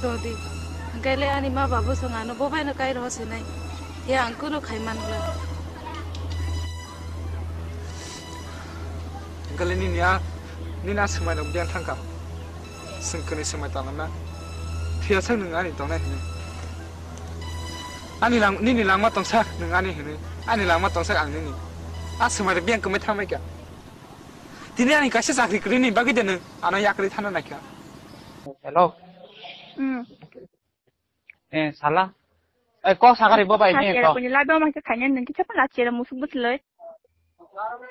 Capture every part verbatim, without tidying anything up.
Todi. Hwnkhe le ani ma babu song ano bo bai no kai roho sinai. Ya ang kuno khai man bla. Hwnkhe le nini a, nini a swmai rok biang thangkha. Swng kwnwi swmai tangna. Phiya sak nwng ani tongnai hwnwi. Ani lang, nini langma tongsa nwng ani hwnwi. Ani langma tongsa ang nini. A swmai rok biang kwmai thangmai kha. Tini ani kaisa chakri kwrwini bagwi de nwng ano yakri thana naikha. Hello. Hmm. Eh, sala. Eh, kok sakari bo bai ni Sakira to. Kuni live ma khaina nang kisa pala chera musuk butloi.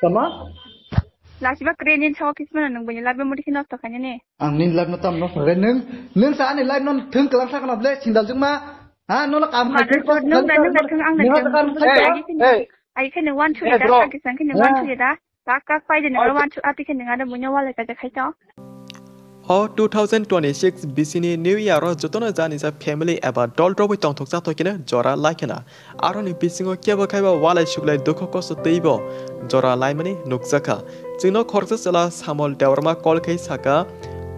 Tama? Lasiba kre ni sawa kisma nang buni live mo dikhi nosto khaina ni. Ang ni live no tam nosto khaina nung, nung sa ani live no thung kelang sakna ble sindal jung ma. Ha, no no kam khai. Mother God, nung da nung da thung ang da nung thung. Kam khai. Hey, hey. Ai khe nung one two eight da, bro. Ang khe sang khe nung one two eight da. Kak kak pai de nung one two ati khe nung ada bunya wale kaja khai to. O two thousand twenty-six bisini New Year o jotono jani ja family eba dol drobwi tongthok chathok khe jora lai khna. Aroni bisingo kebo khaiba walai suklai dukho kosto twibo jora laimani nukjakha. Chwngno khoroksa chwla Samol Debbarma call khai saka,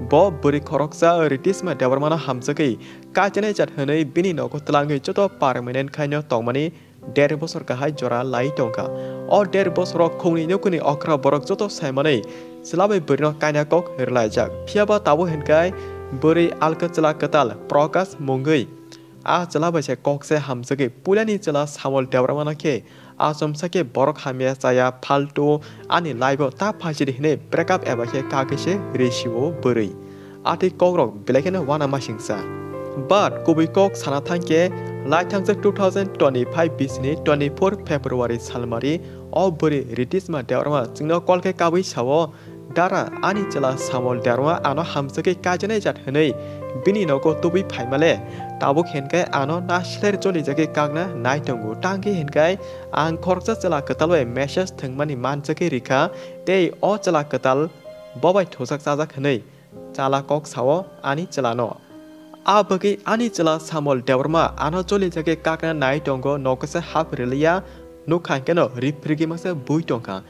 bo bwrwi khoroksa Ritisma Debbarmano hamjagwi kaichani jat hwnwi bini nogo twlangwi joto permanent khaino tongmani der bosor kahai jora lai tongkha. O der bosoro khungni nukuni okra borok joto saimanwi chwla bai bwrwino kaina kok rwlaijak. Phiyaba tabuk hinkai bwrwi alka chwla kwtal Prakash mungwi a chwla bai se kok se hamjagwi puilani chwla Samol Debbarmano khe achomsa khe borok hamya chaya phaltu ani life o ta phaisidi hinwi break up eba khe kagwi se risi o bwrwi. Atwi kokrok belai kheno uanamasingcha. But kubui kok sana thangkhe, lai thangjak two thousand twenty-five bisini twenty-four February salmari o bwrwi Ritisma Debbarma chwngno call khe kabui sao, "Dara, ani chwla Samol Debbarma ano hamjagwi kaijaknai jat hwnwi bini nogo tubui phaimale, tabuk hinkhe ano nasler jolijagwi kakna nai tongo, tangkhe hinkhe ang khoroksa chwla kwtal bai message thwngmani manjagwi rikha, tei o chwla kwtal bobai thujak chajak hwnwi." Chala kok sao ani chwlano. A bagwi ani chwla Samol Debbarma ano choli jagwi kakna nai tongo, noksa hap rwliya, nukha hwnkhe no riphirgwi masa bui tongkha.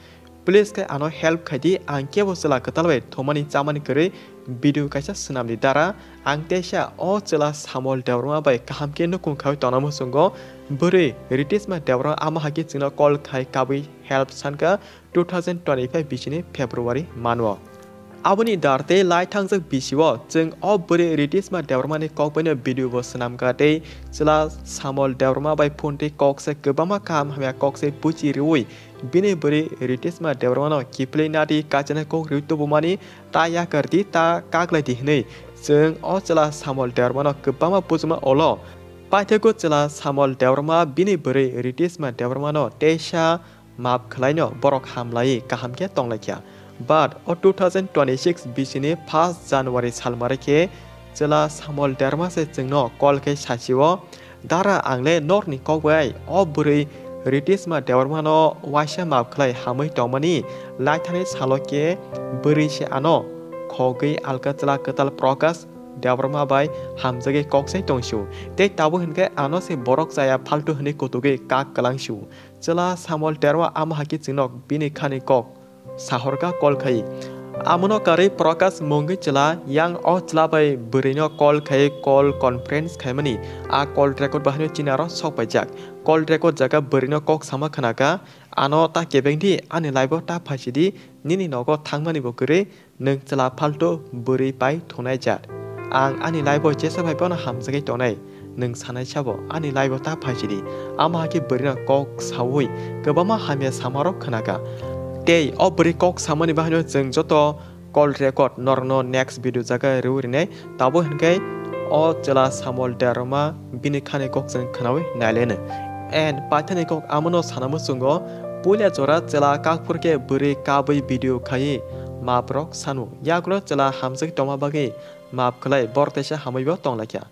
Please khe ano help khaidi, ang kebo chwla kwtal bai thumani chamani kwrwi video kaisa swnamdi dara, ang teisa o chwla Samol Debbarma bai kaham khe nukung khawi tongna muchungo, bwrwi Ritisma Debbarma ama hakhe chwngno call khai kabwi help sankha, two thousand twenty-five bisini February mano. Aboni dar tei lai thangjak bisio chwng o bwrwi Ritisma Debbarmani kok baino video bo swnamkha tei chwla Samol Debbarma bai phone tei kok se kwbangma kaham hamya kok se buchi rwui bini bwrwi Ritisma Debbarmano kiphilwi nadi kachana kok rwui tubumani ta yakardi ta kaklaidi hwnwi chwng o chwla Samol Debbarmano kwbangma bujuma olo. Paithakgo chwla Samol Debbarma bini bwrwi Ritisma Debbarmano teisa map khwlaino borok hamlaiwi kaham khe tonglaikha. But o two thousand twenty-six bisini first January salmari khe chwla Samol Debbarma se chwngno call khe sachio, "Dara, ang le norni kok bai o bwrwi Ritisma Debbarmano waisa map khwlai hamwi tongmani, laithani salo khe bwrwi se ano khogwi alka chwla kwtal Prakash Debbarma bai hamjagwi kok sai tongsio. Tei tabuk hinkhe ano se borok chaya phaltu hwnwi kutugwi kak kwlangsio." Chwla Samol Debbarma ama hakhe chwngno bini khani kok sahorkha call khai. Amono karwi Prakash mungwi chwla yang o chwla bai bwrwino call khai call conference khaimani. A call record bahaino chini aro sok paijak. Call record jaga bwrwino kok sama khnakha, "Ano ta kebengdi, ani life o ta phaisidi, nini nogo thangmani bo kwrwi, nwng chwla phaltu bwrwi pai thungnai jat. Ang ani life o jesa bai bono hamjagwi tongnai, nwng sanai sabo ani life o ta phaisidi." Ama hakhe bwrwino kok saui kwbangma hamya samarok khnakha. Tei o bwrwi kok samani bahaino chwng joto call record norokno next video jaga rwui rinai. Tabuk hinkhe o chwla Samol Debbarma bini khani kok chwng khnaui nailaino. And paithani kok amono sana muchungo, puila jora chwla kakphur khe bwrwi kabwi video khaiwi maprok sanu. Yagulo chwla hamjagwi tongma bagwi map khwlai borok teisa hamwibo tonglaikha.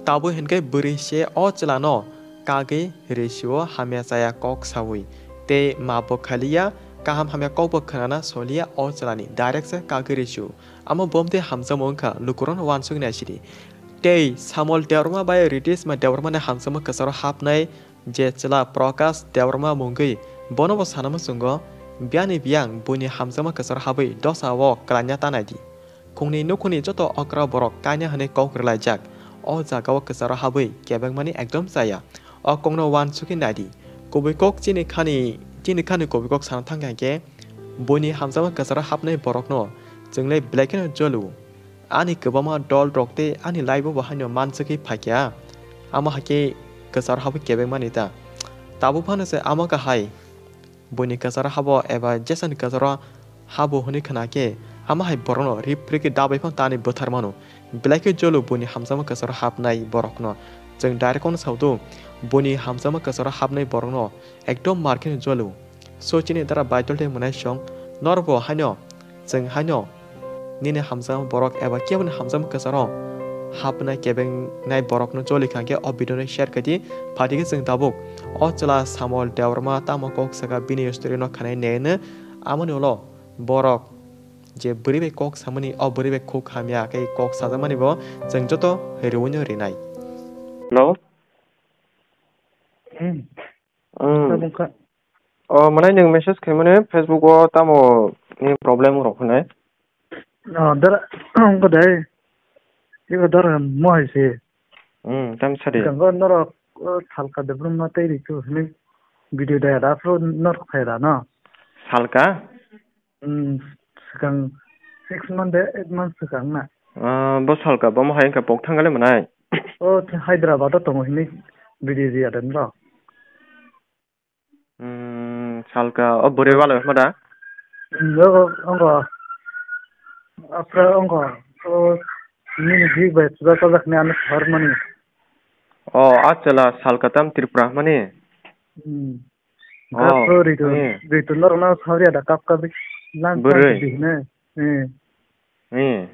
Tabuk hinkhe bwrwi se o chwlano kagwi risio hamya chaya kok saui. Tei map bo khaliya, kaham hamya kokbo khnana soliya o chwlani, direct se kagwi risio. Amo bomtwi hamjakma wngkha, lukurokno uansuknai sidi. Tei Samol Debbarma bai Ritisma Debbarmani hamjakma kwcharo hapnai je chwla Prakash Debbarma mungwi, bono bo sana muchungo, biyani biyang buini hamjakma kwcharo habwi dosa o kwlaina ta naidi. Khungni nukhungni joto okra borok kaina hwnwi kok rwlaijak. O jagao kwcharo habwi kebengmani ekdom chaya. O kokno uansukwi naidi. Kubui kok chini khani, chini khani kubui kok sana thangkha hinkhe, buini hamjakma kwcharo hapnai borokno chwngle belai kheno jolu. Ani kwbangma dol rok tei ani life o bo haino mansukwi phaikha. Amo haikhe kwcharo habwi kebengmani ta. Tabuk phano se amo kahai. Buini kwcharo habo eba jesani kwcharo habo hwnwi khna khe, amo hai borokno rip rikwi dabai phano tani bwthar mano. Belai khe jolu buini hamjakma kwcharo hapnai borokno. Chwng direct-no sao do, buini hamjakma kwcharo hapnai borokno ekdom mar kheno jolu. So chini dara Baidol tei Mwnaisong norbo haino Chwng haino nini hamjakma borok eba keboni hamjakma kwcharo hapnai kebengnai borokno choli kha khe o video no share khai di. Phaidi khe chwng tabuk o chwla Samol Debbarma tamo kok saka bini story no khanai nene amoni ulo borok je bwrwi bai kok samani o bwrwi bai khuk hamya khe kok sajakmani bo chwng joto riwi no rinai. Hello. Hmm. Hmm. Tabuk kha. O, mwnai nwng message khaimani Facebook o tamo ni problem rok hwnwi? O, dara, wngkha dai. Iko dara mo hai se. Hmm, tam sadi. Gango norok, o, salka debrum no tei ritu hwnwi video daya da phro norok phai da no. Salka? Hmm, swkang six month de eight month swkang na. Ah, bo salka bo mo hai wngkha pok thangale mwnai? O, Hyderabad o tongo hwnwi video riya da no. Hmm, salka o bwrwi walo hwnba da? Hmm, o, o, ongo. After ongo. O, nini big bai chuda chajak ni ano sar mani. O, achwla salka tam Tripura mani? Hmm. Oh, Gapro ritu, eh. Ritu norok no sauri ada kap kap lan bwrwi. Di ne. Eh. Eh.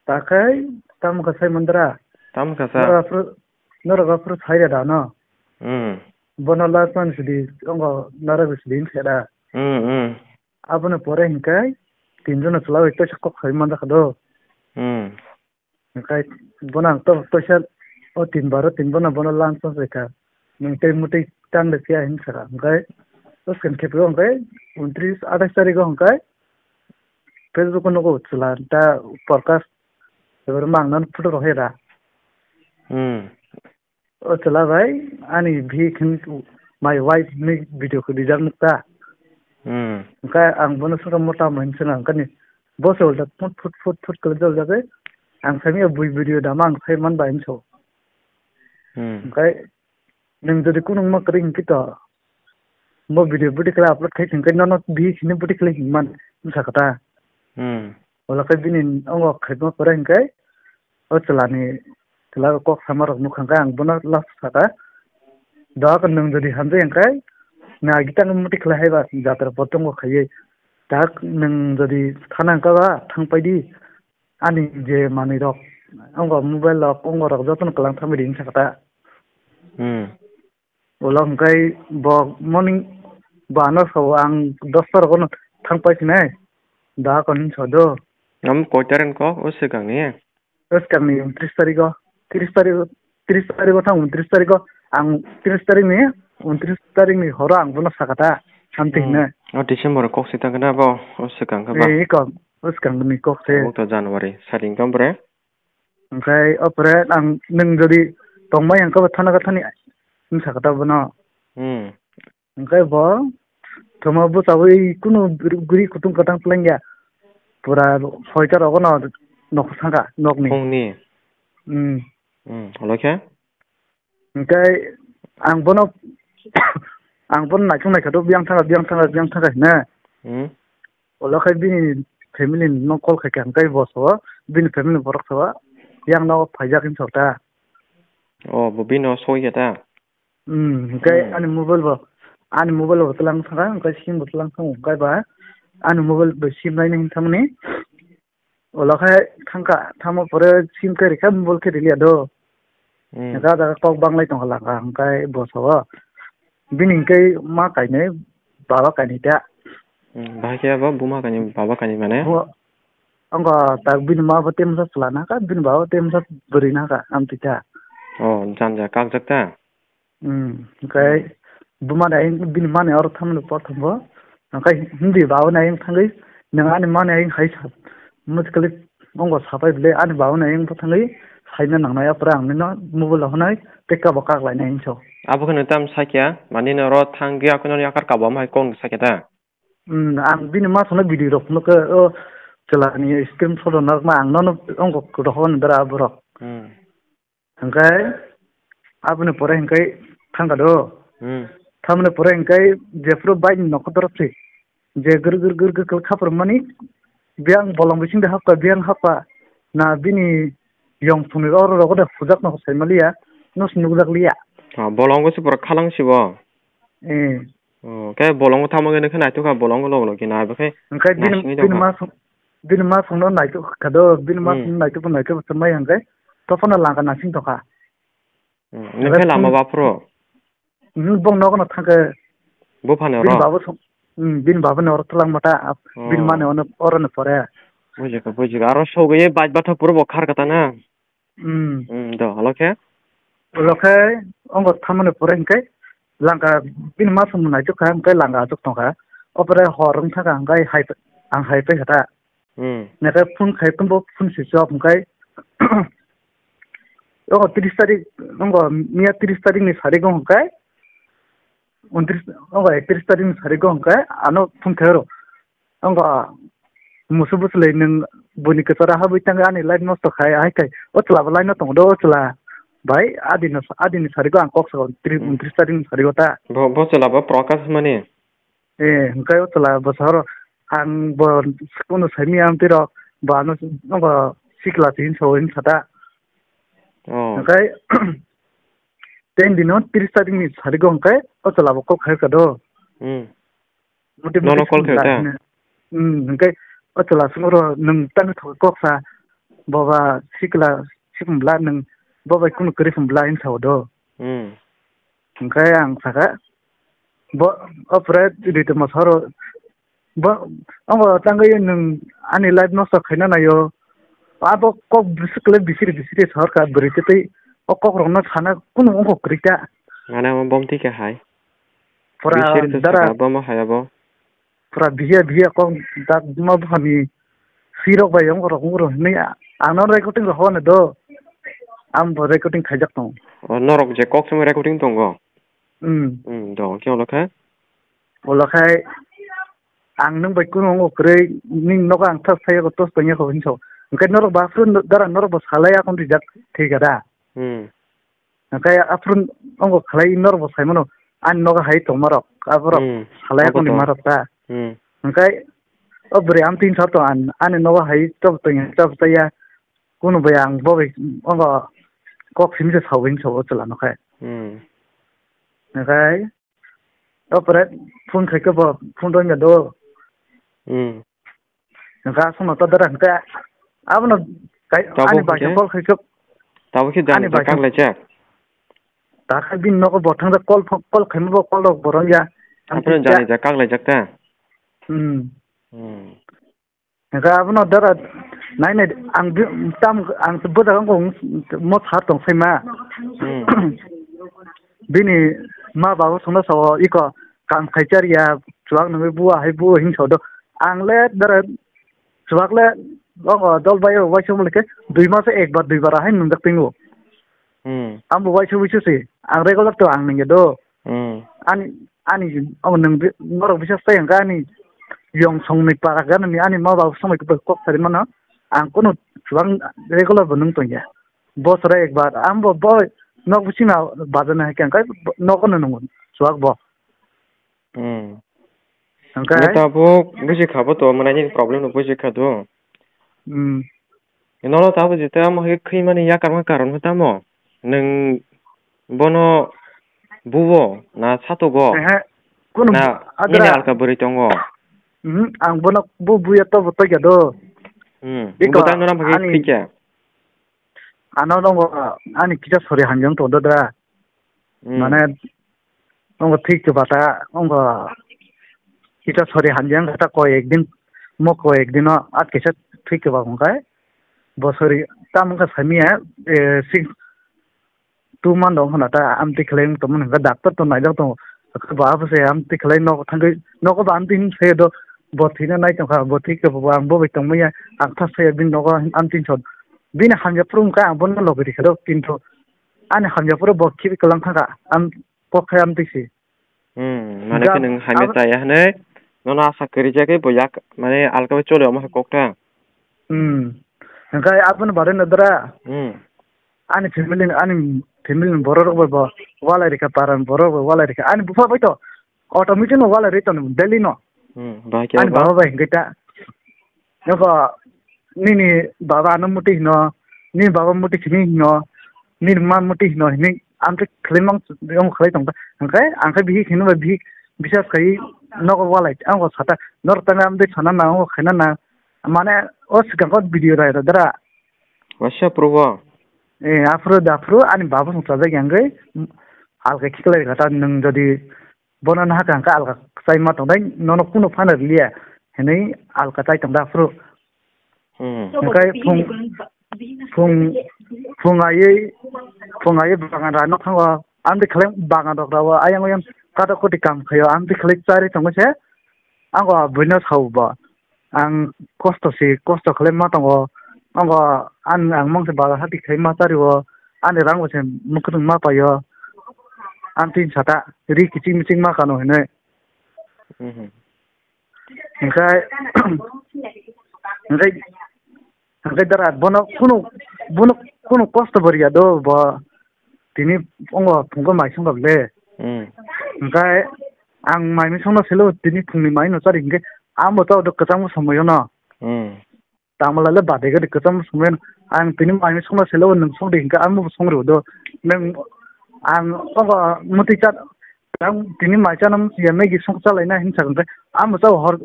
Takai tam kasai mandra. Tam kasa. Norok afro, norok afro sauri ada no. Hmm. Bono last man sidi, ongo naragwi sidi wngkhe da. Hmm, hmm. Abono pore hinkai tinjono chwla bai teisa kok sai manjakha do. Hmm. Hinkai bono ang to teisa o tin baro tin bono bono lunch o saikha. Nwng tei mwtwi tang de phiya hinwi sakha. Hinkai o scan khe phio hinkai untris athais tarigo hinkai Facebook o nugo chwla ta Prakash ebar mang nang photo rok hera. Hmm. O chwla bai, ani bihik hin my wife ni video khe rijak nuk ta. Hmm. Hwnkhe ang bono swngkha mota mo hin swngkha, hwnkhe ni bo se ulta phut phut phut phut kwlwk jagwi ang saimanya bui video dama ang sai man bai hinwi sa o. Hmm. Hwnkhe nwng jodi kunu wngma kwrwi hinkhe to bo video bwtwi khlai upload khai hinkhe nono bihik hinwi bwtwi khlai hinwi man wngsa kha ta. Hmm. Ulo khe bini ongo khaima pore hinkhe o chwlani, chwla kok sama rok nukha khe ang bono last saka, "Dohakhe nwng jodi hamjai hwnkhe, nagi tang muti khlai hai ba jatra bo tongo khaiwi. Dahak nwng jodi thana hwnkha ba thang pai di, ani je manwi rok, ongo mobile rok, ongo rok jotono kwlang thangwi di," hinwi sakha ta. Hmm. Ulo hwnkhe bo morning bo ano sao ang dosta rogono thang pai sinai. Da kon hinwi sa do. Am koi tarin kok o swkangni? O swkangni untris tarigo. Tris tarigo, tris tarigo thang untris tarigo. Ang tris tarikni, untris tarikni horo ang bono sakha ta. Hamti hinwi. Hmm. O December kok se thangkhe na bo o swkang khe ba? Ee, kok. O swkangni kok se. Obo to January. Saring tong bre? Hwnkhe o pore ang nwng jodi tongmai hwnkhe bo thana khe thani wngsa khe ta bono. Hmm. Hwnkhe bo thoma bwchawi kunu guri kutung kwtang twlangya. Pura soita rogono nokho sangkha nokni. Phungni? Hmm. Hmm, holo khe? Hwnkhe ang bono, ang bono naisuk naikha do, biyang thangkha, biyang thangkha, biyang thangkha hinwi. Hmm. Ulo khe bini family no call khaikha, hwnkhe bo sao, bini family borok sao, yang no phaijak hinwi sao ta. Oh, bo bini o soi khe ta? Hmm, hwnkhe hmm. Ani mobile bo, ani mobile bo twlang thangkha, hwnkhe sim bo twlang thangkha, hwnkhe ba ani mobile bo sim naina hinwi thangmani. Ulo khe thangkha, thangma pore sim khe rikha, mobile khe riliya do. Hmm. Jaga jaga kok banglai tongkha langkha, hwnkhe bo sao. Bini hwnkhe ma kainwi, baba kainwi ta. Hmm, bahai khe abo buma kainwi, baba kainwi mane? Bo, wngkha tak bini ma bo temsa chwla nahakha, bini baba bo temsa bwrwi nahakha, amtwi ta. Oh, janja kakjak ta? Hmm, hwnkhe buma da ayang bini mani oro thangmani prothom bo. Hwnkhe hindi baba ni ayang thangwi, "Nwng ani mani ayang hai sa." Muchkali ongo sapai bwle ani baba ni ayang bo thangwi, Haina nangnai, apore ang nino mobile rok hwnwi tei kabo kak lainai hinso. Abo kheno tam sakya, mani no ro thang gya kheno yakar kabo amhai kong sakya ta. Hmm, ang bini ma sono video rok phunukhe, o chwla ni screenshot rok narwkma ang nono ongko rohor ni dara aborok. Hmm. Hwnkhe aboni pore hwnkhe thangkha do. Hmm. Thamoni pore hwnkhe jephuru bike ni nokho dorop se. Je gir gir gir gir khaprwmani biyang bolong bising de hapkha, biyang hapkha. Na bini yong thumni oro rogo de hujak no sai maliya, no se nukjak liya. Ah, bolongo se pura khalang sibo. Eh. Oh, khe bolongo tamo khe naitukha, bolongo logo logo khe nai, bokhe Hwnkhe bini, naisingwi bini tongkha. Ma song, bini ma songno naitukha do, bini ma Hmm. songno naitukha, naitukha se mai hwnkhe, tophano langka nasing tokha. Hmm, Hwnkhe nokhe lama phone baphuru? Hmm, bong nogono thangkhe. Buphani bini oro? Babu song, hmm, bini babuni oro twlangma ta, Oh. Bini mani ono, orono pore. Bujikha, bujikha. Aro sogwi bike bathok phuru bo kharkha ta na? Hmm. Hmm, do, holo khe? Holo khe, ongo thamani pore hwnkhe, langka bini ma songno naitukha, hwnkhe langka achuk tongkha. Opore hor wngthaka, hwnkhe hai, ang hai paikha ta. Hmm. Nokhe phone khai phone bo phone switch off hwnkhe, ongo tris tarik, ongo miya tris tarik ni sarigo hwnkhe, untris, ongo ektris tarik ni sarigo hwnkhe, ano phone khai oro. Wngkha, musu bwswlwi nwng buini kwcharo habwi tangwi ani life nosto khai, hai khai o chwla bo line o tongo do, o chwla bai adino, adini sarigo ang kok sakha, tri-, Hmm. Untris tarik ni sarigo ta. Bo, bo chwla bo Prakash hwnmani? Eh, hwnkhe o chwla bwsa horo ang bo kunu saimanya amtwi rok bo ano, wngkha sikla se hinwi sao hinwi sa ta. Oh. Hwnkhe ten dino tris tarik ni sarigo hwnkhe o chwla bo kok khai kha do. Hmm. Mote mote Nono call song khe da ta? Hino. Hmm, hwnkhe o chwla song oro nwng tang thok kok sa, boba sikla siphum bla nwng bobai kunu kwrwi phum bla hinwi sao do. Hmm. Hwnkhe ang sakha, bo, o pore rite masa oro, bo, abo tangwi nwng ani life nosto khaina naio. Abo kok bwswk le bisiri bisiri sa kha bwrwi tei o kok rokno sana kunu ongkha kwrwi ta. Mane amo bom thwi kha hai. Pura bisiri to dara saka bom hai abo. Pura bihiya bihiya kok dak ma buphani sirok bai ongkha rok ongkha rok hinwi ang no recording rok hwnwi do. Ang bo recording khaijak tongo. O norok je kok simi recording tongo? Hmm. Hmm, do, khe olo khe? Olo khai ang nwng bai kunu wngo kwrwi, nini nogo ang thas thaiyago tos tongya kho hinwi sao. Hwnkhe norok bo aphuru dara norok bo salai akon rijak thwi kha da. Hmm. Hwnkhe aphuru wngo khlai norok bo sai mano, ani nogo hai tongmarok, aborok Hmm. Salai Abo akon to. Ri marok ta. Hmm. Hwnkhe o bwrwi amtwi wngsa tong ani, ani nogo hai tok tongya, tok tongya. Kunu bai ang bo bai wngo kok simi se sao hinwi sao o chwla no khai. Hmm. Hwnkhe o pore phone khai khe bo phone rwngya do. Hmm. Hwnkhe aswkno to dara hwnkhe abono kai Tabuk ani bai hwnkhe? Call khai khe Tabuk khe ani jani bai jak kak lai jak. Ta khe bini nogo bo thang jak call pho-, call khaima bo call rok bo rwngya. Abono jani jak kak lai jak ta? Hmm. Hmm. Hwnkhe abono dara nai nai ang bi-, tam ang se bwsa wngkha mo sar tong sai ma. Hmm. Bini ma babu songno sao iko kam khai char ya chuwak nungwi bua hai bua hin sao do. Ang le dara chuwak le ogo dol bai o waisa mole khe dui mas ek bar dui bar hai nungjak tingo. Hmm. Ambo waisa waisa se ang regular to ang nungya do. Hmm. Ani, ani, omo nwng bi-, norok bisa sai hwnkha ani yong songni para gana ni ani ma babu somoi kok sari mano. Ang kunu chuwak regular bo nung tongya. Bosora ekbar, ang bo, bo nok bising na bazar na hai khe ang kai nok no nungo chuwak bo. Hmm. Hwnkhe Bo tabuk buji kha bo to, mwnai ni problem no buji kha do. Hmm. Nono tabuk jeta amo hai khwi mani yakarma karon khe tamo? Nwng bono buo na satogo? Ehe. Kunu Na adra. Ini alka bwrwi tongo? Mhm, ang bono bu buya to bo tokya do. Hmm. Iko Bo tang nang ani phikya? Ano nongo ani kisa sori hamjang to dodra. Hmm. Mane, nongo thik to bata, nongo kisa sori hamjang kata koi ekdin, mo koi ekdin no, at kisa thik to ba hongkai. Bo sori, tam wngkha samiya, eh, six, two month wngkha na ta, amtwi khlai wng tongmani hwnkha, doctor to naijak tongo. Ba bo se amtwi khlai nogo thangwi, nogo ba amtwi hinwi sayo do, bo thwina nai tongkha, bo thik to bo ang bo bai tongmaya, ang thas saya bini nogo amtwi hinwi sa. Bini hamya phuru wngkha ang bono logi rikha do, kintu ani hamya phuru bo khibi kwlang thangkha, ang kok khai amtwi si. Hmm, mane khe nwng hamya chaya hwnwi nono asa kwrwi jagwi bo yak, mane alka bai choli omo hai kok ta. Hmm. Hwnkhe aboni bagwi no dara. Hmm. Ani family, ani family ni borok rok bai bo walai rikha, para ni borok bai walai rikha. Ani bupha bai to automatic no walai ri tono daily no. Hmm, bahai khe ani abo? Baba bai hwnkhe ta. Nogo nini baba ano muti hino, nini baba muti hini hino, nini ma muti hino hini amtwi khwlai mang, omo khwlai tong ta. Hwnkhe ang khe bihik hino bai bihik bisas khai nogo walai ang bo sata norok tang amtwi sana na omo khaina na. Mane o swkang khe video rai rw dara. Waisa phuru bo? Eh, aphuru da phuru ani baba song chajak yang gwi alka khiklai kha ta, nwng jodi bono nahaka hwnkhe alka chai ma tongdai, nono kunu phano rwliya hinwi alka chai tongda aphuru. Hmm. Hwnkhe phung, phung, phung aiwi, phung aiwi bagan rano thango, amtwi khlai bagan rok rao ayang oyang kato koti kam khaio, amtwi khlai charwi tongwi se. Ang o buino sao bo. Ang kosto si, kosto khlai ma tongo. Ang o, ang, ang mangsa bazar hati khai ma chario. Ani rang bo se mwkhwtwng ma paio. Ang tin sata, ri kiching miching ma kano hinwi. Mhm. Hingkai, hingkai, hingkai dara bono kunu, bono kunu kosto bo riya do bo. Tini ongo phungo mai songkha le. Hmm. Hingke ang mai misongno selo tini phungni mai no chari hingke amo chao do kwchangma somoyo no. Hmm. Tangmala le bade gadi kwchangma somoyo no. Ang tini mai misongno selo nwng songdi hingke amo bo songri do. Nwng ang ongo muti cha ang tini mai chana musi ya Maggie song chalai na hinsa hingke amo chao hor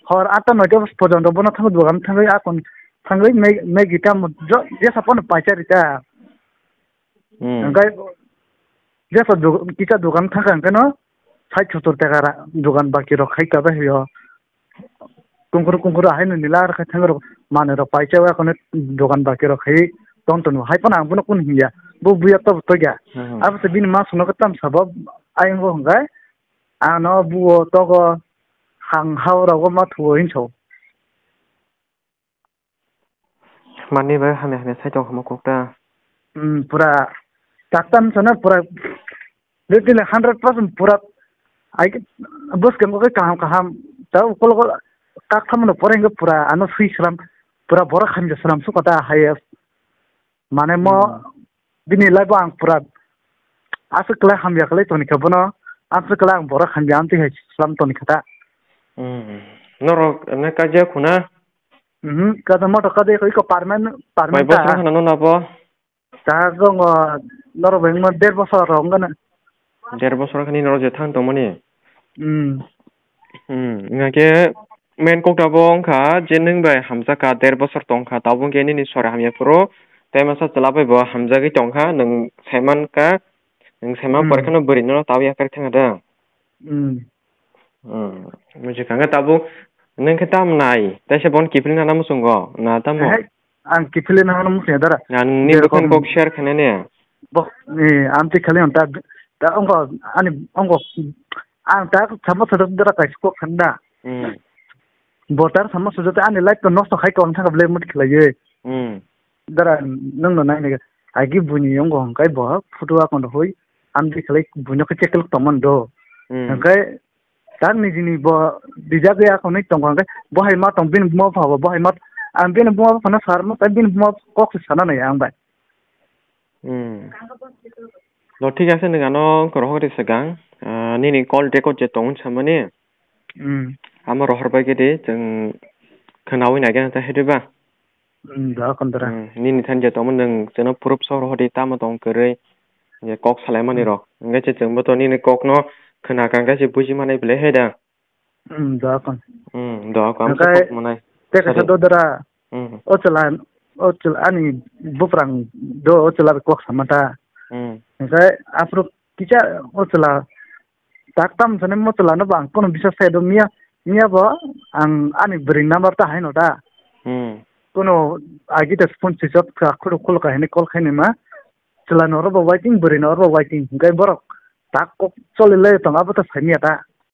hor atta noita porjonto bono thangwi dogan thangwi akon thangwi Maggie tamo jesa pono paisa rita. Hmm. Hingke jesa duk-, kisa dogan thangkha hingke no sait sottor taka ra-, dogan baki rok khai kabai hio. Kungkuru kungkuru ahai no nila ar khai thangwi rok manwi rok paisa wa kono dogan baki rok khai tong tong hai pono ang bono kun hiya. Bo buya to to ya. Hmm. Abo se bini ma songno ko tam sabo ayang bo hingke ano buo togo hang hao rogo ma thuo hinso. Manwi bai hamya hamya sai tong hamo kok ta. Hmm, pura taktam sana pura. Dotile hundred percent pura. Ai bwskang kok kaham kaham. Ta ukol ukol taktam no pura hingke pura ano sui sram. Pura borok hamya sram su kota hai. Mane mo hmm. Bini life o ang pura aswk kwlai hamya kwlai toni kha bono, aswk kwlai ang borok hamya amtwi hai slam toni kha ta. Hmm. Norok ne kajia khuna? Mhm, kada moto kada iko iko parmen, parmen. Mai ta. Bosor khana no nabo? Ta gongo norok bai mo der bosor rok wngana. Der bosor khani norok je thang tongmani? Hmm. Hmm, hingke main kok tabo wngkha je nwng bai hamjak ka der bosor tongkha, tabuk khe nini sori hamya phuru tei masa chwla bai bo hamjagwi tongkha, nwng saiman ka, nwng saiman hmm. Pore kheno bwrwi no tabwi yakarwi thangkha da. Hmm. Hmm, mujikha hwnkhe tabuk nwng khe tam nai, teisa bono kiphilwi nana muchungo, na tamo? Ehai, ang kiphilwi nana muchungo dara. Na nini bwkhani kok share khainani? Bo, ni, amtwi khali ang ta, ta wngkha ani, wngkha Ang ta samo sadok dara kaisa kok sana. Hmm. Bo tar samo sujata ani life to nosto khai kong thang ble mut khlaiye. Hmm. Dara nung no nai nai agi buni yong go hongkai bo photo akon hoi am di khlai buno khe chekel tomon do. Hmm. Hongkai tar ni jini bo dijak ya kon tong hongkai bo hai ma tong bin mo pha bo hai ma ang bin mo pha na sar mo bin mo kok sana nai ang bai. Hmm. No, thik ase, nwng ano wngkha rohor ri swkang, ah, nini call record je tong samani. Hmm. Amo rohor bai khe di, chwng khwnawi nai khe ta hedi ba. Hmm, da kon dara. Hmm, nini than je tongmo nwng chwngno proof so rohor di, tamo tong kwrwi, je kok salaimani rok. Hwnkhe se chwngbo to nini kokno khwna kang khe se buji manai belai hai da. Hmm, doa kon. Hmm, doa kon. Hingke kok manai. Te kaisa dodora. Hmm. O chwla, o chwla ani buprang do o chwla kok samata. Hmm. Hingke aphuru kisa o chwla tak tam sani mo chwla no bang kono bisas sai do miya, miya bo ang ani bwrwi number ta haino da. Hmm. Kono agi ta phone switch off ka khulu khulu ka hini call khaini ma. Chwla no oro bo waiting, bwrwi no oro bo waiting. Hingke borok tak kok choli lai tongo, abo ta sai miya ta.